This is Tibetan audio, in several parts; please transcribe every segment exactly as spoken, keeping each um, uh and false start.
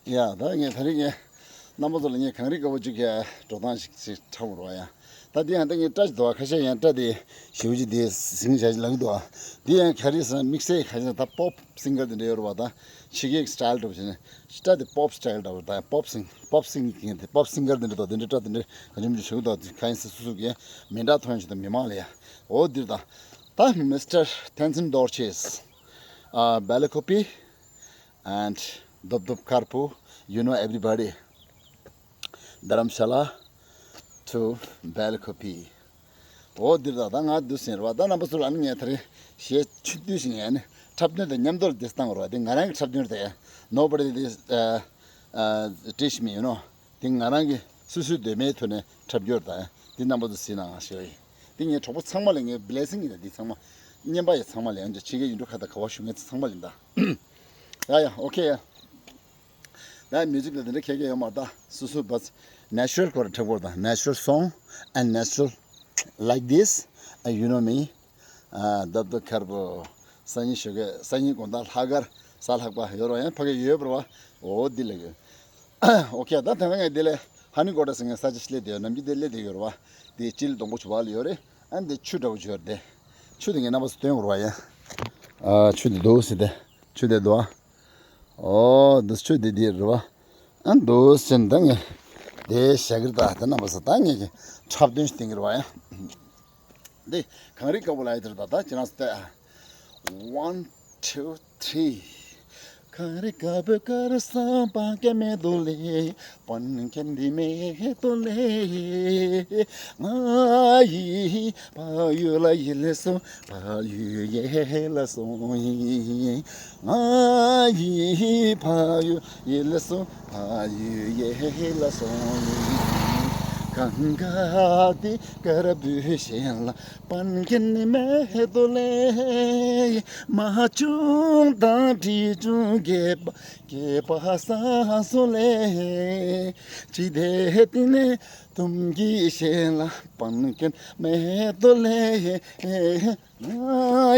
ཡ་ད་ངས་ད་རིང་ངས་རྣམ་པ་ཚོ་ལ་ངས་གངས་རི་དཀར་པོ་གཅིག་གི་འགྲོ་སྟངས་ཤིག་ཅིག་འཁྲབ་རོགས་ཡ། ད་འདི་ཡང་ད་ངས་སྐྲ་ཞིག་འདུག་བ། ཁ་ཤས་ཡང་སྐྲ་དེ་ཞེ་པོ་ཅིག་དེ་ཟིང་བྱ་ཞིག་ལངས་འདུག་བ། འདི་ཡང་ག་རེ་ཟེར་ན་དམིགས་བསལ་ག་རེ་ཟེར་ན་ད་པོབ་སིང་གར་དེ་འདྲ་ཡོད་རེད་བ། ད་ཕྱི་རྒྱལ་གྱི་སི་ཊལ་འདྲ་བོ་བྱས་ནས་སྐྲ་དེ་པོབ་སི་ཊལ་འདྲ་བོ། ད་པོབ་སིང་པོབ་སིང་གི་དེ་པོབ་སིང་གར་དེ་འདྲ་དང་དེ་འདྲ་སྐྲ་དེ་འདྲ་ག་ཅུང་ཅུང་ཞེ་པོ་འདུག་བ། དེ་ག་ཡིན་ཟེར་སོ་སོ་གི་མི་འདྲ་ཐོན་བྱས་ད་མི་མང་ལ་ཡ། འོ་འདིར་ད་ད་མིས་ཊར་ཐན་སིན་རྡོ་རྗེ། ཨ་བེ་ལ་ཀོ་པི། And Dop Dop Karpu, you know everybody. Dharamshala to Belakopi. འོ་འདིར་ད་ད་ང་འདུག་ཟིན་རེད་བ། ད་རྣམ་པ་ཚོ་ལ་ནི་ངས་ད་རེས་གཞས་ཆུང་དུས་ཤིག་ངས་ནི་འཁྲབ་སྟོན་དང་མཉམ་དུ་ལ་འདི་བཏང་རོགས། འདི་ང་རང་གི་འཁྲབ་སྟོན་རེད། Nobody this uh, uh, teach me, you know. འདི་ང་རང་གི་སོ་སོའི་འདོད་མའི་ཐོག་ནས་འཁྲབ་རྒྱུ་རེད། ད་འདི་རྣམ་པ་ཚོ་གཟིགས་གནང་ཞེས་པ་ཡིན། འདི་ངའི་གྲོགས་པོ་ཚང་མ་ལ་ངའི་བི་ལེ་སིང་ཡིན། ད་འདི་ཚང་མ་རྔན་པ་ཡི་ཚང་མ་ལ་ཡང་འདི་ཕྱི་རྒྱལ་ཡུལ་གྲུ་ཁག་དང་ག་བ་བཞུགས་མཁན་ཚང་མ་ལ་ཡིན་ད། ཡ་ཡ་ཨོ་ཁེ་ཡ། ད་མིའུ་ཟིག་ལ་དེ་འདྲ་ཁྱད་ཁྱད་ཡོད་མ་རེད། ད་སོ་སོ་བ་ནེ་ཅུ་རལ་སྐོར་འཁྲབ་སྐོར་དང་ནེ་ཅུ་རལ་སོང་ཨེན་ནེ་ཅུ་རལ་ལའིག་དིས། ཨ་ཡུ་ནོ་མི། ཨ་ད་ད་ཁར་བོ་སང་ཉིན་ཞོགས་ཀས་སང་ཉིན་དགོང་དག་ལྷག་དཀར་གཟའ་ལྷག་པ་ཡོད་རོགས། ཡང་ཕ་གི་ཡོད་པ་རེད་བ། འོ་འདི་ལ་གི་ཨོ་ཁེ། ད་ད་ང་ངས་འདི་ལས་ཧ་ནི་གོ་ཏྲ་ཟེར་མཁན་ས་ཆ་ཞིག་སླེབས་བསྡད་ཡོད། ནམ་རྒྱུན་འདི་སླེབས་བསྡད་ཡོད་རེད་བ། འདི་སྤྱི་ལེ་སྡོང་པོ་ཆུ་བར་ལ་ཡོད་རེད། ཨ་འདི་ཆུ་འདྲ་བོ་ཅིག་ཡོད་རེད། དེ་ཆུ་དེ་ངས་རྣམ་པ་ཚོ་སྟོན་དགོས་རེད་བ། ཡ་ཨ་ཆུ་འདི་འདུག་ཟེར་ཏེ་ཆུ་འདི་འདུག་ཨ། ཨོ་འདི་ཆུ་འདི་འདི་རེད་བ། ཨ་འདུག་ཟེར་ད་ངས་དེ་བཞག་གི་རེད། ད་དེ་རྣམ་པ་ཚོ་ད་ངས་ཀྱི་འཁྲབ་སྟོན་ཞིག་སྟོན་གི་རེད་བ། ཡ་འདི་གངས་རི་དཀར་པོ་ལ་ཡ་དེ་རེད། ད་ད་ཁྱེད་རང་ཚོ་ལྟོས་ཨ། One, two, three. གངས་རི་དཀར་པོའི་སྐར་བཟང་སྤང་རྒྱན་མེ་ཏོག་ལས། སྤང་རྒྱན་འདི་མེ་ཏོག་ལས། ང་ཡི་ཕ་ཡུལ་ལ་ཡིད་ལ་སོང་། ཕ་ཡུལ་ཡིད་ལ་སོང་ཡིན། ང་ཡི་ཕ་ཡུལ་ཡིད་ལ་སོང་། ཕ་ཡུལ་ཡིད་ལ་སོང་ཡིན། གངས་དཀར་དེ་དཀར་པོའི་ཞལ་ལ། སྤང་རྒྱན་མེ་ཏོག་ལས། མ་བྱུང་དང་དྲི་བྱུང་སྐྱེས་པ་སྐྱེས་པ་ས་སོ་ལས། ཅི་སྟེ་དེ་ནས་འཛུམ་གྱི་ཞལ་ལ་སྤང་རྒྱན་མེ་ཏོག་ལས། ང་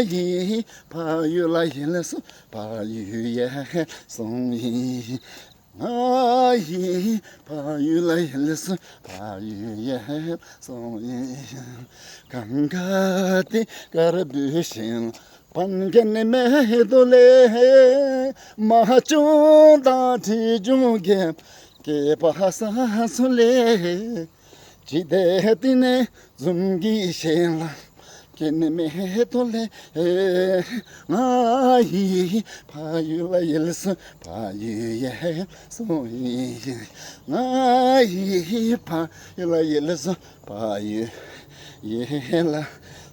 ཡི་ཕ་ཡུལ་ལ་ཡིད་ལ་སོང་། ཕ་ཡུལ་ཡིད་ལ་སོང་ཡིན། ང་ཡི་ཕ་ཡུལ་ལ་ཡིད་ལ་སོང་། ཕ་ཡུལ་ཡིད་ལ་སོང་ཡིན། གངས་དཀར་དེ་དཀར་པོའི་ཞལ། སྤང་རྒྱན་མེ་ཏོག་ལས། མ་བྱུང་དང་དྲི་བྱུང་སྐྱེས་སྐྱེས་པ་ས་སོ་ལས། ཅི་སྟེ་དེ་ནས་འཛུམ་གྱི་ཞལ་ལ་སྐྱེས་ནས་མེ་ཏོག་ལས། ང་ཡི་ཕ་ཡུལ་ལ་ཡིད་ལ་སོང་། ཕ་ཡུལ་ཡིད་ལ་སོང་ཡིན། ང་ཡི་ཕ་ཡུལ་ལ་ཡིད་ལ་སོང་། ཕ་ཡུལ་ཡིད་ལ་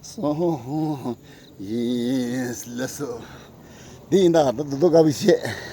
སོང་ཡིན། ལགས་སོ། འདི་ཡིན་ད། ད་རྡོག་རྡོག་དཀར་པོ་བཤད།